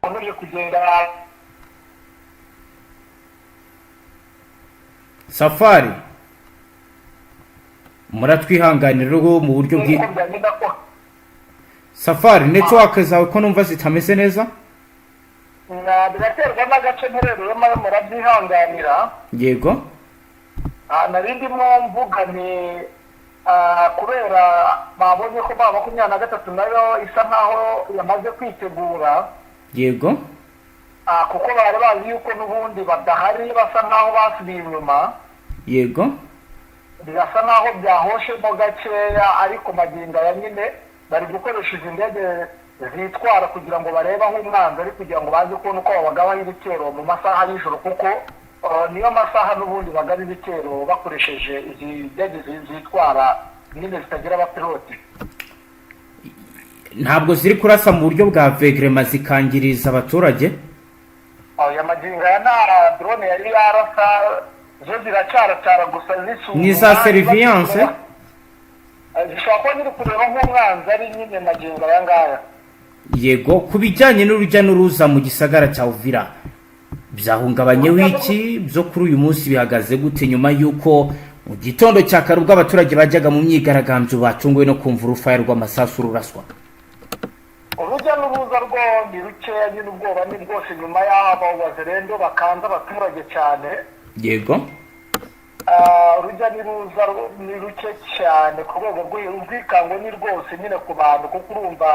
Ukomeje kugenda. Safari, muratwihanganira rwo mu buryo bwi Nk'uko byagenda ko Safari, network zawe ko numva zitameze neza? Biraterwa n'agace mperereyemo, murabyihanganira. Yego. Nari ndimo mvuga ni kubera babonye ko ba 23 nayo isa nkaho yamaze kwitegura. Kuko bari bazi yuko n'ubundi badahari, basa nkaho basubiye inyuma. Birasa nkaho byahoshemo gakeya, ariko magingo aya nyine bari gukoresha izi ndege zitwara kugira ngo barebe aho umwanzi ari, kugira ngo baze kubona uko babagabaho ibitero mu masaha y'ijoro, kuko niyo masaha n'ubundi bagaba ibitero bakoresheje izi ndege zitwara nyine zitagira abapiloti. Ntabwo ziri kurasa mu buryo bwa vegrema zikangiriza abaturage? Aya magingo aya nta drone yari yarasa, zo ziracyaracyara gusa zisuzuma. Ni za surveillance? Zishobora kuba ziri kureba nk'umwanzi ari nyine magingo aya ngaya. Yego, ku bijyanye n'urujya n'uruza mu gisagara cya Uvira, byahungabanyeho iki? Byo kuri uyu munsi bihagaze gute, nyuma y'uko mu gitondo cya kare ubwo abaturage bajyaga mu myigaragambyo batunguwe no kumva urufaya rw'amasasu ruraswa? Urujya n'uruza rwo ni rukeya nyine, ubwoba ni bwose nyuma y'aho Wazalendo bakanze abaturage cyane. Urujya n'uruza ni ruke cyane ku rwego rw'ubwikango, ni rwose nyine ku bantu, kuko urumva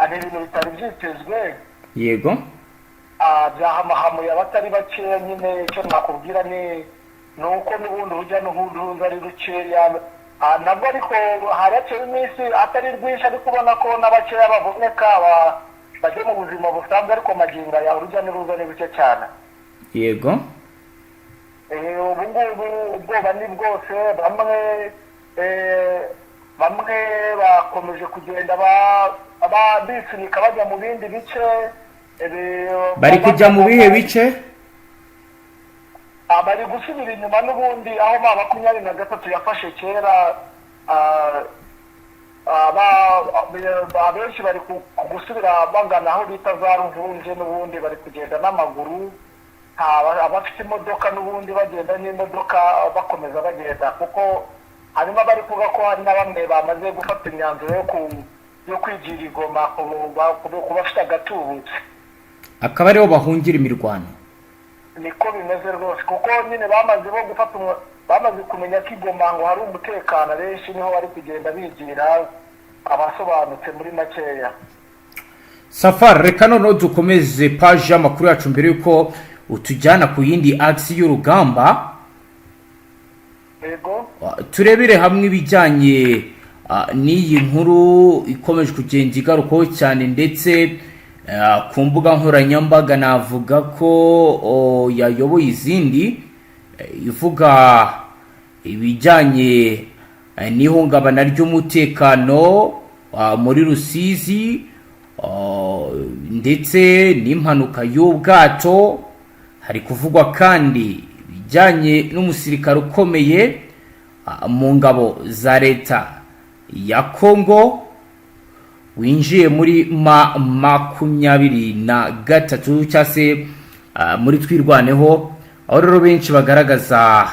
ari ibintu bitari byitezwe. Byahamahamuye abatari bakeya nyine. Icyo nakubwira ni uko n'ubundi urujya n'uruza ari rukeya. Nabwo ariko haraciyeho iminsi atari rwinshi, ariko ubona ko n'abakeya baboneka bajya mu buzima busanzwe, ariko magingo aya urujya n'uruza ni ruke cyane. Ubu ngubu ubwoba ni bwose, bamwe bakomeje kugenda bisunika bajya mu bindi bice. Bari kujya mu bihe bice? Bari gusubira inyuma n'ubundi aho ma 23 yafashe kera. Abenshi bari gusubira bagana aho bita za Ruvunge, n'ubundi bari kugenda n'amaguru. Abafite imodoka n'ubundi bagenda n'imodoka, bakomeza bagenda, kuko hanyuma bari kuvuga ko hari na bamwe bamaze gufata imyanzuro yo kwigira i Goma ku bafite agatubutse. Akaba ariho bahungira imirwano. Niko bimeze rwose, kuko nyine bamaze bo gufata bamaze kumenya ko i Goma ngo hari umutekano, abenshi niho bari kugenda bigira, abasobanutse muri makeya. Safari, reka noneho dukomeze paji y'amakuru yacu mbere y'uko utujyana ku yindi axe y'urugamba. Yego. Turebere hamwe ibijyanye n'iyi nkuru ikomeje kugenda igarukwaho cyane, ndetse ku mbuga nkoranyambaga navuga ko yayoboye izindi, ivuga ibijyanye n'ihungabana ry'umutekano muri Rusizi, ndetse n'impanuka y'ubwato. Hari kuvugwa kandi ibijyanye n'umusirikare ukomeye mu ngabo za leta ya Congo winjiye muri ma 23 cyangwa se muri Twirwaneho, aho rero benshi bagaragaza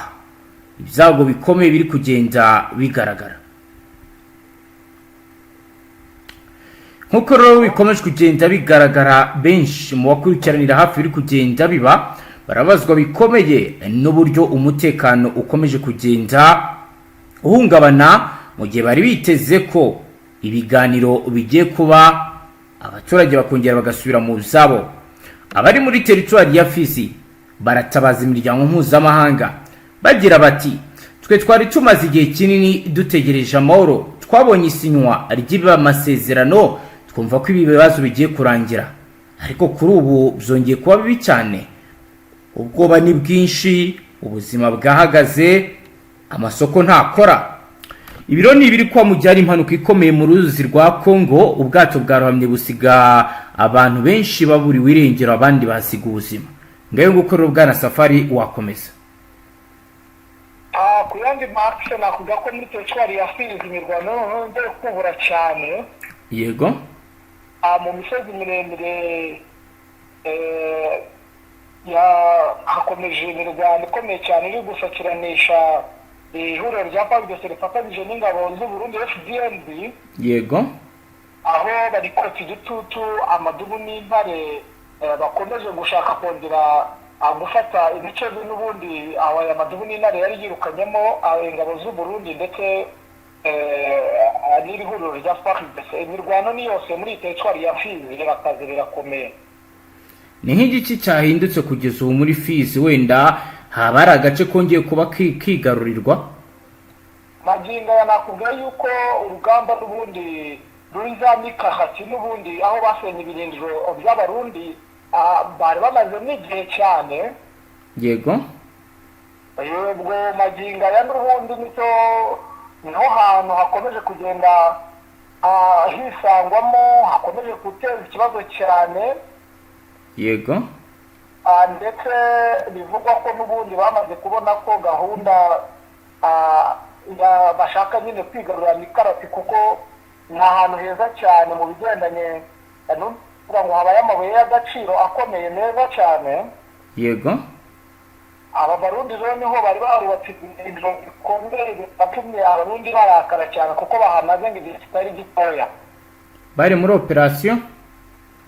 ibyago bikomeye biri kugenda bigaragara. Nk'uko rero bikomeje kugenda bigaragara, benshi mu bakurikiranira hafi biri kugenda biba barabazwa bikomeye n'uburyo umutekano ukomeje kugenda uhungabana, mu gihe bari biteze ko ibiganiro bigiye kuba, abaturage bakongera bagasubira mu zabo. Abari muri teritwari ya Fizi Baratabaza imiryango mpuzamahanga bagira bati: "Twe twari tumaze igihe kinini dutegereje amahoro, twabonye isinywa ry'iba masezerano, twumva ko ibi bibazo bigiye kurangira, ariko kuri ubu byongeye kuba bibi cyane. Ubwoba ni bwinshi, ubuzima bwahagaze, amasoko ntakora." Ibiro ni ibiri kuba mu gihe hari impanuka ikomeye mu ruzi rwa Congo. Ubwato bwarohamye, busiga abantu benshi baburiwe irengero, abandi bahasiga ubuzima. Ngayo nguko rero, bwana Safari, wakomeza. Ku yandi makise, nakuvuga ko muri teritwari ya Fizi imirwano noneho yongeye kubura cyane. Mu misozi miremire hakomeje imirwano ikomeye cyane iri gusakiranisha ihuriro rya FARDC rifatanyije n'ingabo z'u Burundi FDNB, aho bari kotsa igitutu amadubu n'intare, bakomeje gushaka kongera gufata ibice n'ubundi aho aya madubu n'intare yari yirukanyemo ingabo z'u Burundi ndetse n'iri huriro rya FARDC. Imirwano ni yose muri iyi teritwari ya Fizi, birakaze, birakomeye. Ni nk'igiki cyahindutse kugeza ubu muri Fizi? Wenda haba hari agace kongeye kuba kigarurirwa? Magingo aya nakubwira yuko urugamba n'ubundi ruri za Mikahati, n'ubundi aho basenye ibirindiro by'Abarundi bari bamazemo igihe cyane. Ubwo magingo aya n'ubundi nicyo niho hantu hakomeje kugenda hisangwamo, hakomeje guteza ikibazo cyane. Ndetse bivugwa ko n'ubundi bamaze kubona ko gahunda bashaka nyine kwigarurira Mikarati, kuko ni ahantu heza cyane mu bigendanye no kuvuga ngo habaye amabuye y'agaciro akomeye meza cyane. Aba Barundi rero niho bari barubatse ibirindiro bikomeye, batumye Abarundi barakara cyane kuko bahamaze ngo igihe kitari gitoya. Bari muri operasiyo.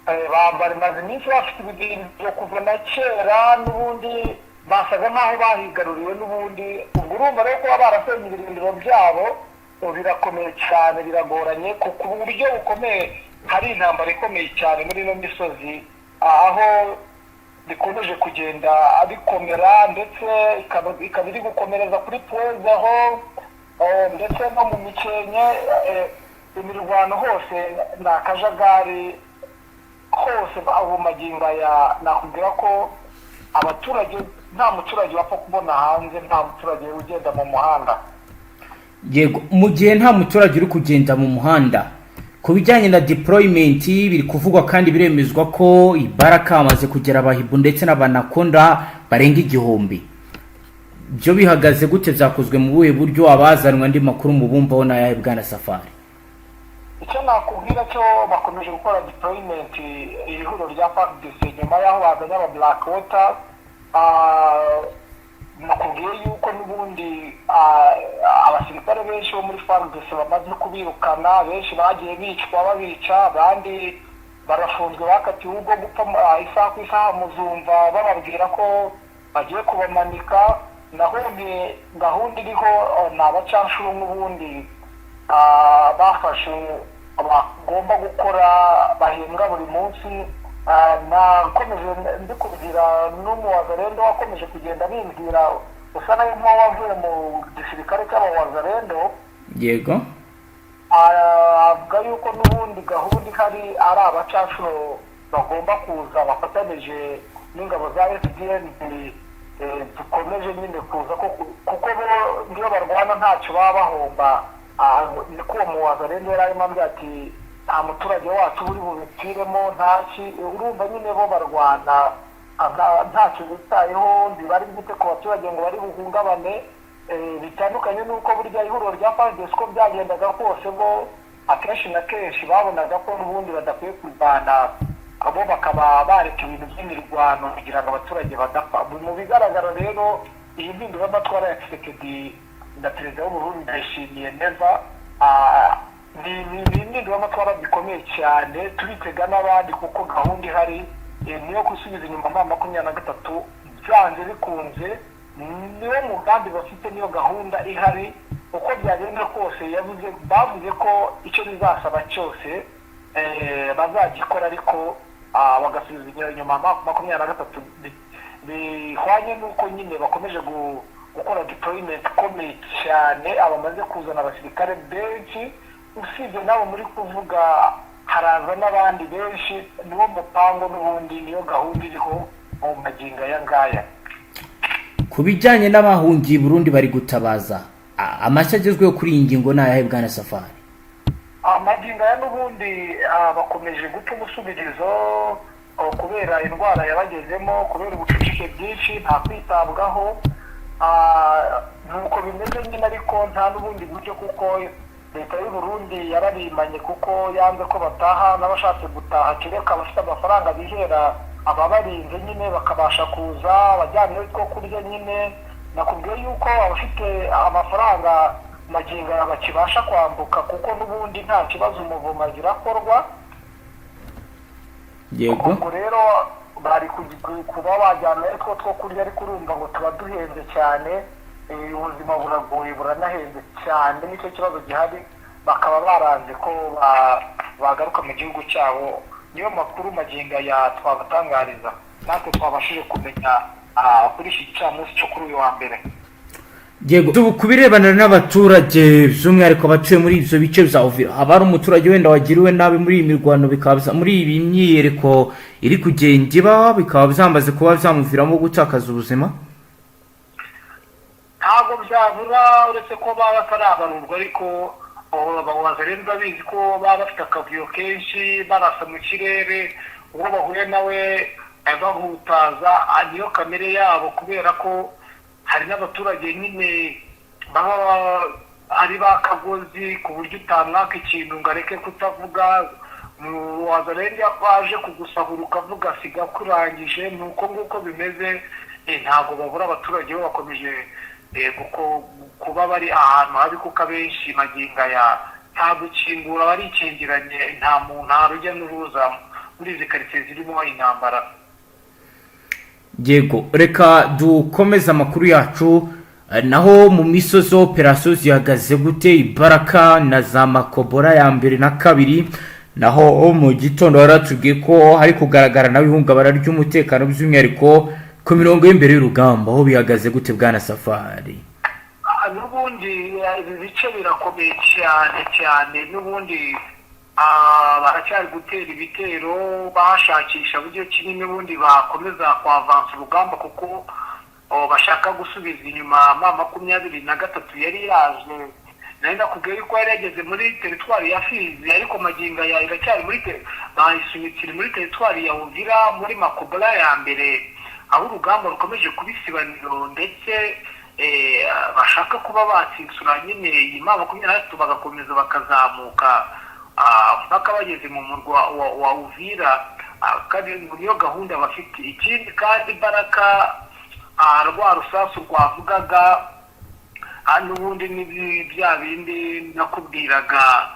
Bamaze iminsi bafite ibirindiro kuva na kera, n'ubundi basaga nk'aho bahigaruriwe n'ubundi. Ubwo urumva rero kuba barasenye ibirindiro byabo ubu birakomeye cyane, biragoranye ku buryo bukomeye. Hari intambara ikomeye cyane muri ino misozi, aho bikomeje kugenda bikomera, ndetse ikaba iri gukomereza kuri Pweza aho ndetse no mu Mikenke. Imirwano hose ni akajagari hose. Ubu magingo aya nakubwira ko abaturage, nta muturage wapfa kubona hanze, nta muturage ugenda mu muhanda. Yego, mu gihe nta muturage uri kugenda mu muhanda, ku bijyanye na deployment biri kuvugwa kandi biremezwa ko ibaraka hamaze kugera Abahibu ndetse n'Abanakonda barenga 1000. Byo bihagaze gute? Byakozwe mu buhe buryo? Abazanwa andi makuru mu bumvaho ni ayahe, bwana Safari? Icyo nakubwira cyo, bakomeje gukora deployment iri huriro rya FARDC nyuma y'aho bazanye aba Black Water. Nakubwiye yuko n'ubundi abasirikare benshi bo muri FARDC bamaze kubirukana, benshi bagiye bicwa babica, abandi barafunzwe, bakatiwe ubwo gupfa. Isaha ku isaha muzumva bababwira ko bagiye kubamanika. Naho ni gahunda iriho, ni abacanshuro n'ubundi bafashe bagomba gukora, bahembwa buri munsi. Nakomeje mbikubwira n'umuwazarendo wakomeje kugenda bimbwira, usa nawe nk'uwavuye mu gisirikare cy'abawazarendo. Avuga yuko n'ubundi gahunda ihari ari abacanshuro bagomba kuza bafatanije n'ingabo za FDNB, zikomeje nyine kuza kuko bo niyo barwana ntacyo baba bahomba. Niko uwo muwazarendo yari arimo ambwira ati: "Nta muturage wacu uri bubipfiremo, ntaki." Urumva nyine bo barwana ntacyo bitayeho, ntibari bwite ku baturage ngo bari buhungabane. Bitandukanye n'uko burya ihuriro rya FARDC uko byagendaga kose, bo akenshi na kenshi babonaga ko n'ubundi badakwiye kurwana, abo bakaba bareka ibintu by'imirwano kugira ngo abaturage badapfa. Mu bigaragara rero, iyi mpinduramatwara ya Tshisekedi na perezida w'Uburundi Ndayishimiye Neva ni impinduramatwara gikomeye cyane. Turitega n'abandi, kuko gahunda ihari niyo gusubiza inyuma M23 byanze bikunze. Niwo mugambi bafite, niyo gahunda ihari uko byagenda kose. Yavuze, bavuze ko icyo bizasaba cyose bazagikora, ariko bagasubiza inyuma M23. Bihwanye n'uko nyine bakomeje gukora deployment ikomeye cyane, abamaze kuzana abasirikare benshi. Usibye nabo muri kuvuga, haraza n'abandi benshi. Niwo mupango n'ubundi, niyo gahunda iriho mu magingo aya ngaya. Ku bijyanye n'abahungiye i Burundi bari gutabaza, amashyi agezweho kuri iyi ngingo ni ayahe, bwana Safari? Amagingo aya n'ubundi bakomeje guta umusubirizo kubera indwara yabagezemo, kubera ubucucike bwinshi, nta kwitabwaho. Nuko bimeze nyine, ariko nta n'ubundi buryo, kuko leta y'u Burundi yararimanye, kuko yanze ko bataha. N'abashatse gutaha, kereka abafite amafaranga bihera ababarinze nyine bakabasha kuza abajyana utwo kurya. Nyine nakubwiye yuko abafite amafaranga magingo aya bakibasha kwambuka, kuko n'ubundi nta kibazo, umuvuma zirakorwa. Ubwo rero bari kuba bajyana utwo two kurya, ariko urumva ngo tuba duhenze cyane. Ubuzima buragoye, buranahenze cyane, nicyo kibazo gihari. Bakaba baranze ko bagaruka mu gihugu cyabo. Niyo makuru magingo aya twabatangariza natwe twabashije kumenya kuri iki gicamunsi cyo kuri uyu wa mbere. Yego, ubu ku birebana n'abaturage, by'umwihariko abatuye muri ibyo bice bya Uvira, haba hari umuturage wenda wagiriwe nabi muri iyi mirwano, bikaba muri iyi myiyereko iri kugenda iba, bikaba byamaze kuba byamuviramo gutakaza ubuzima? Ntabwo byabura, uretse ko baba batarabarurwa, ariko ababaza rero babizi ko baba bafite akavuyo kenshi, barasa mu kirere uwo bahuye nawe, bahutaza. Niyo kamere yabo, kubera ko hari n'abaturage nyine baba ari ba kagozi, ku buryo utamwaka ikintu ngo areke kutavuga. Waza rero iyo baje kugusahura ukavuga siga kurangije. Ni uko nguko bimeze. Ntabwo babura. Abaturage bo bakomeje kuba bari ahantu habi, kuko abenshi magingo aya nta gukingura, barikingiranye, nta muntu, nta rujya n'uruza muri izi karitsiye zirimo intambara. Yego, reka dukomeze amakuru yacu. Naho mu misozi operasiyo zihagaze gute, Ibaraka na za Makobora ya mbere na kabiri? Naho mu gitondo baratubwiye ko hari kugaragara nawe ihungabana ry'umutekano, by'umwihariko ku mirongo y'imbere y'urugamba. Aho bihagaze gute, bwana Safari? N'ubundi ibi bice birakomeye cyane cyane. N'ubundi baracyari gutera ibitero, bashakisha buryo ki n'ubundi bakomeza kwavansa urugamba, kuko bashaka gusubiza inyuma M23 yari yaje. Nari nakubwiye yuko yari yageze muri teritwari ya Fizi, ariko magingo aya iracyari muri bayisunitse, iri muri teritwari ya Uvira, muri Makobora ya mbere, aho urugamba rukomeje kuba isibaniro, ndetse bashaka kuba batsinsura nyine iyi M23, bagakomeza bakazamuka mpaka bageze mu murwa wa Uvira. Kandi niyo gahunda bafite. Ikindi kandi, Baraka, rwa rusasu rwavugaga, n'ubundi ni bya bindi nakubwiraga,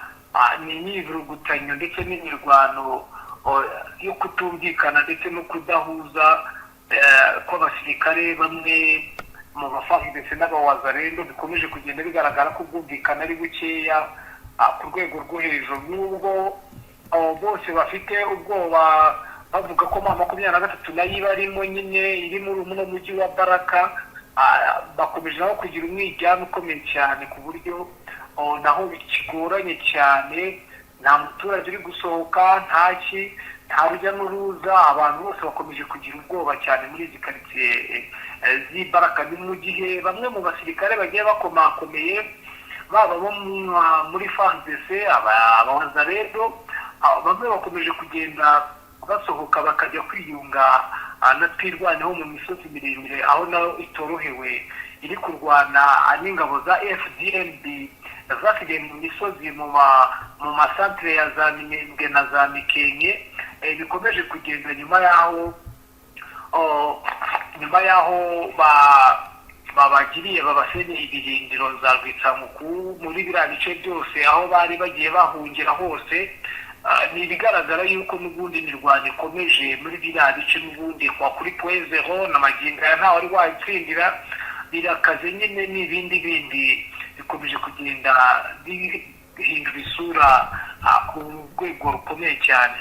ni imyivurugutanyo ndetse n'imirwano yo kutumvikana ndetse no kudahuza kw'abasirikare bamwe mu bafahi ndetse n'abawazarendo. Bikomeje kugenda bigaragara ko ubwumvikane ari bukeya ku rwego rwo hejuru, nubwo bose bafite ubwoba, bavuga ko M23 nayo ibarimo nyine, iri muri uno mujyi wa Baraka. Bakomeje nabo kugira umwiryane ukomeye cyane, ku buryo naho bikigoranye cyane. Nta muturage uri gusohoka, ntaki, nta rujya n'uruza. Abantu bose bakomeje kugira ubwoba cyane muri izi karitsiye z'i Baraka. Ni mu gihe bamwe mu basirikare bagiye bakomakomeye, baba bo muri FARDC, abawazarendo, bamwe bakomeje kugenda basohoka bakajya kwiyunga na Twirwaneho mu misozi miremire, aho nayo itorohewe, iri kurwana n'ingabo za FDNB zasigaye mu misozi, mu masantire ya za Minembwe na za Mikenke. Bikomeje kugenda nyuma y'aho babagiriye, babasenyeye ibirindiro za Rwitsankuku muri biriya bice byose aho bari bagiye bahungira hose. Ni ibigaragara yuko n'ubundi imirwano ikomeje muri biriya bice, n'ubundi kwa kuri point zéro na magingo aya ntawe wari wayitsindira. Birakaze nyine, n'ibindi bindi bikomeje kugenda bihindura isura ku rwego rukomeye cyane.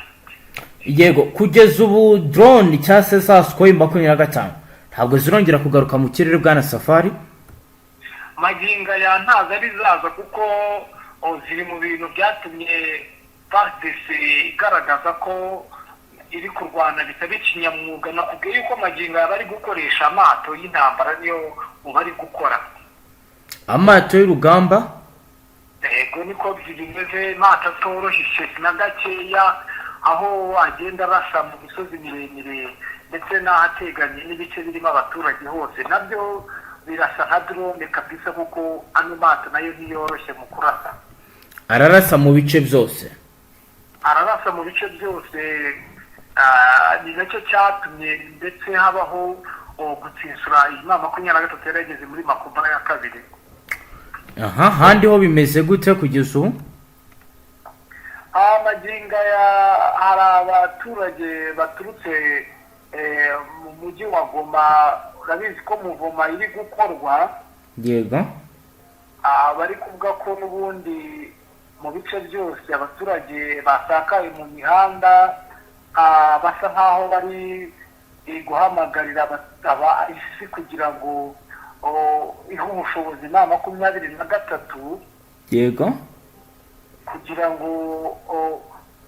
Yego, kugeza ubu drone cyangwa se za Sukhoi 25 Ntabwo zirongera kugaruka mu kirere, bwana Safari? Magingo aya ntazo ari zaza, kuko ziri mu bintu byatumye FARDC igaragaza ko iri kurwana bitaba ikinyamwuga. Nakubwiye yuko magingo aya bari gukoresha amato y'intambara, niyo bari gukora. Amato y'urugamba? Yego, niko bimeze. Amato atoroshye na gakeya, aho agenda arasa mu misozi miremire ndetse n'ahateganye n'ibice birimo abaturage hose. Nabyo birasa nka drone kabisa, kuko ano mato nayo ntiyoroshye mu kurasa. Ararasa mu bice byose? Ararasa mu bice byose. Ni nacyo cyatumye ndetse habaho gutsinsura iyi M23 yari yageze muri Makobola ya kabiri. Aha handi ho bimeze gute kugeza ubu? Magingo aya hari abaturage baturutse mu mujyi wa Goma. Urabizi ko muvoma iri gukorwa. Yego. Bari kuvuga ko n'ubundi mu bice byose abaturage basakaye mu mihanda, basa nk'aho bari guhamagarira aba isi kugira ngo ihe ubushobozi M23, kugira ngo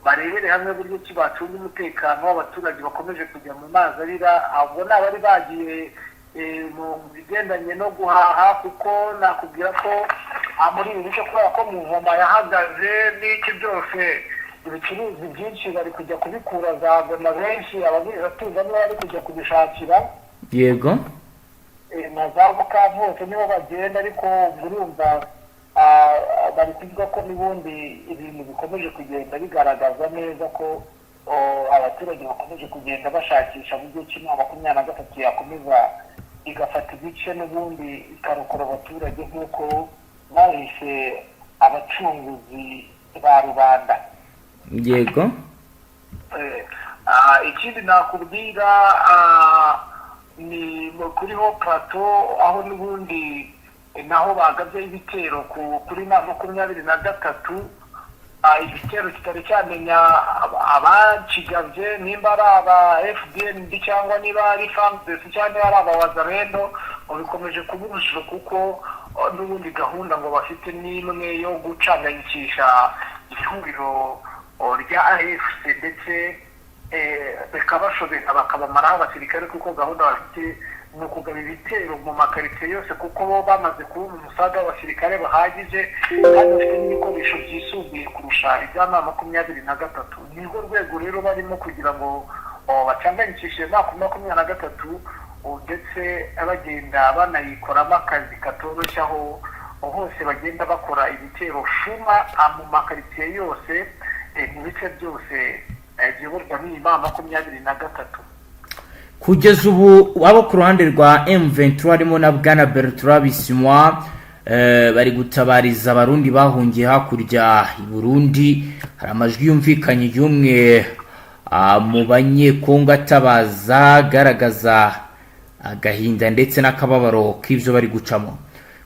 barebere hamwe buryo ki bacunga umutekano w'abaturage bakomeje kujya mu mazi arira. Abo ni abari bagiye mu bigendanye no guhaha, kuko nakubwira ko muri ibi bice, kubera ko muvoma yahagaze n'iki byose, ibicuruzwa byinshi bari kujya kubikura za Goma. Benshi ababwiriza nibo bari kujya kubishakira. Na za Bukavu hose nibo bagenda. Ariko urumva bari kuvuga ko n'ubundi ibintu bikomeje kugenda bigaragaza neza ko abaturage bakomeje kugenda bashakisha buryo ki M23 yakomeza igafata ibice, n'ubundi ikarokora abaturage nk'uko bahise abacunguzi ba rubanda. Ikindi nakubwira ni kuri Hauts Plateau, aho n'ubundi naho bagabye ibitero kuri M23, igitero kitari cyamenya abakigabye, nimba ari aba FDNB cyangwa niba ari FARDC cyangwa niba ari aba Wazalendo, ngo bikomeje kuba urujijo, kuko n'ubundi gahunda ngo bafite n'imwe yo gucanganyikisha ihuriro rya AFC, ndetse bikabashobera bakabamaraho abasirikare, kuko gahunda bafite ni ukugaba ibitero mu makaritsiye yose, kuko bo bamaze kubona umusaga w'abasirikare bahagije kandi bafite n'ibikoresho byisumbuye kurusha ibya M23. Nirwo rwego rero barimo kugira ngo bacanganyikishe M23, ndetse bagenda banayikoramo akazi katoroshye, aho hose bagenda bakora ibitero shuma mu makaritsiye yose, mu bice byose biyoborwa n'iyi M23. Kugeza ubu abo ku ruhande rwa M23 harimo na bwana Bertrand Bisimwa bari gutabariza Abarundi bahungiye hakurya i Burundi. Hari amajwi yumvikanye y'umwe mu Banyekongo atabaza, agaragaza agahinda ndetse n'akababaro k'ibyo bari gucamo.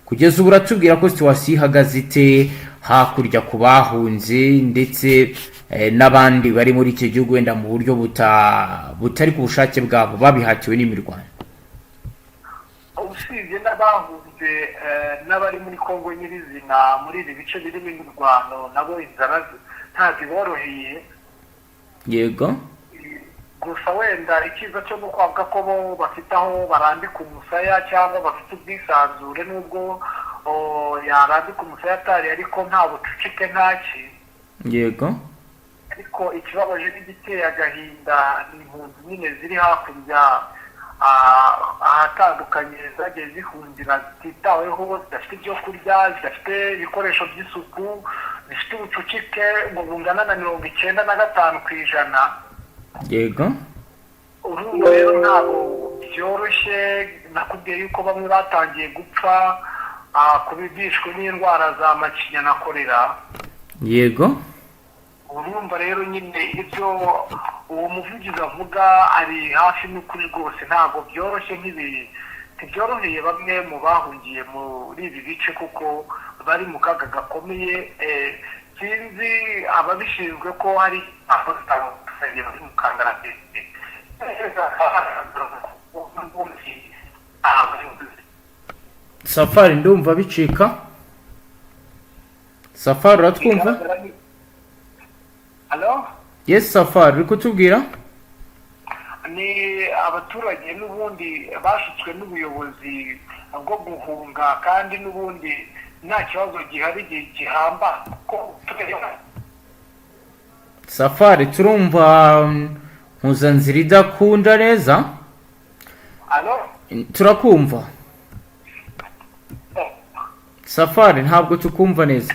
Kugeza ubu uratubwira ko situation ihagaze ite hakurya ku bahunze ndetse n'abandi bari muri icyo gihugu, wenda mu buryo butari ku bushake bwabo, babihatiwe n'imirwano? Usibye n'abahunze, n'abari muri Kongo nyirizina muri ibi bice birimo imirwano nabo inzara ntabwo iboroheye. Gusa wenda icyiza cyo ni ukwavuga ko bo bafite aho barambika umusaya cyangwa bafite ubwisanzure, nubwo yarambika umusaya atari, ariko nta bucucike, ntaki. Ariko ikibabaje n'igiteye agahinda ni impunzi nyine ziri hakurya ahatandukanye zagiye zihungira, zititaweho, zidafite ibyo kurya, zidafite ibikoresho by'isuku, zifite ubucucike ngo bungana na 95%. Urumva rero ntabwo byoroshye. Nakubwiye yuko bamwe batangiye gupfa bishwe n'indwara za macinya na korera. Urumva rero nyine ibyo uwo muvugizi avuga ari hafi n'ukuri rwose. Ntabwo byoroshye, nk'ibi ntibyoroheye bamwe mu bahungiye muri ibi bice, kuko bari mu kaga gakomeye. Sinzi ababishinzwe ko hari aho bari mu kangaratete. Safari, ndumva bicika. Safari, uratwumva? Hello? Yes, Safari, uri kutubwira? Ni abaturage n'ubundi bashutswe n'ubuyobozi bwo guhunga, kandi n'ubundi nta kibazo gihari gihamba kuko Safari, turumva mpuzanzira idakunda neza. Hello? Turakumva, Safari, ntabwo tukumva neza.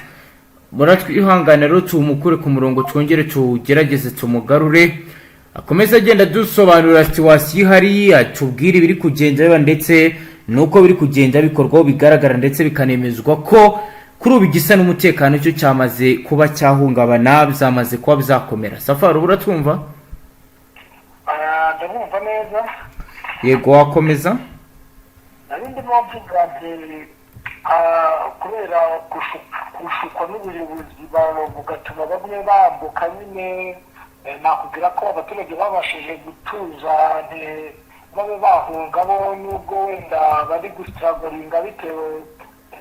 Muratwihangana rero tumukure ku murongo, twongere tugerageze tumugarure, akomeze agenda dusobanurira situation ihari, atubwire ibiri kugenda biba ndetse nuko biri kugenda bikorwaho bigaragara, ndetse bikanemezwa ko kuri ubu igisa n'umutekano cyo cyamaze kuba cyahungabana, byamaze kuba byakomera. Safari, ubu uratwumva? Ah, ndabumva neza. Yego, wakomeza. Nari ndimo mvuga nti kubera gushukwa n'ubuyobozi bugatuma bamwe bambuka nyine, nakubwira ko abaturage babashije gutuza, nti babe bahunga bo, nubwo wenda bari gustrugglinga bitewe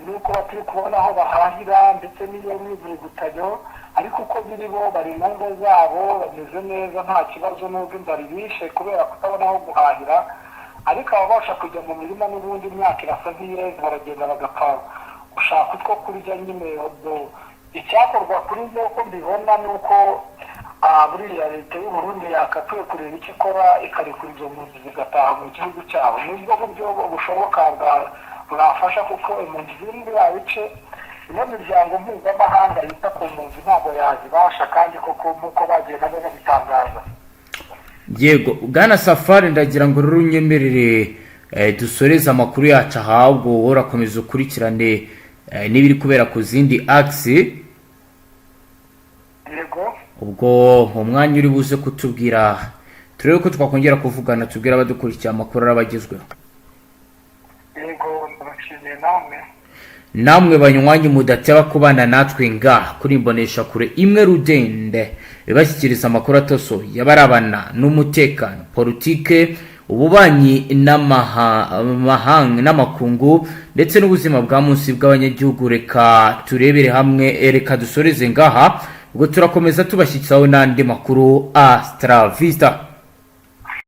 nuko batari kubona aho bahahira ndetse n'iyo myivugutanyo, ariko uko biri bo bari mu ngo zabo bameze neza, nta kibazo, nubwo inzara ibishe kubera kutabona aho guhahira. Ariko ababasha kujya mu mirima n'ubundi imyaka irasa nk'iyeze, baragenda bagapfa gushaka utwo kurya nyine. Ubwo icyakorwa kuri byo uko mbibona ni uko buriya leta y'u Burundi yakakwiye kureba icyo ikora, ikarekura izo mpunzi zigataha mu gihugu cyabo. Nibwo buryo bushoboka bwafasha, kuko impunzi ziri muri biriya bice, ino miryango mpuzamahanga yita ku mpunzi ntabwo yazibasha, kandi koko nk'uko bagiye nabo babitangaza. Yego, bwana Safari, ndagira ngo rero unyemerere dusoreze amakuru yacu ahabwo, wowe urakomeza ukurikirane n'ibiri kubera ku zindi axes. Yego. Ubwo mu mwanya uri buze kutubwira, turebe ko twakongera kuvugana, tubwire abadukurikiye amakuru arabagezweho. Yego, ndabashimiye namwe. Namwe banywanyi mudateba kubana natwe nga kuri imbonesha kure imwe rudende ibashyikiriza amakuru atosoye y'abarabana n'umutekano, politike, ububanyi n'amahanga n'amakungu ndetse n'ubuzima bwa munsi bw'abanyagihugu. Reka turebere hamwe, reka dusoreze ngaha, ubwo turakomeza tubashyikiraho n'andi makuru. Hasta la vista.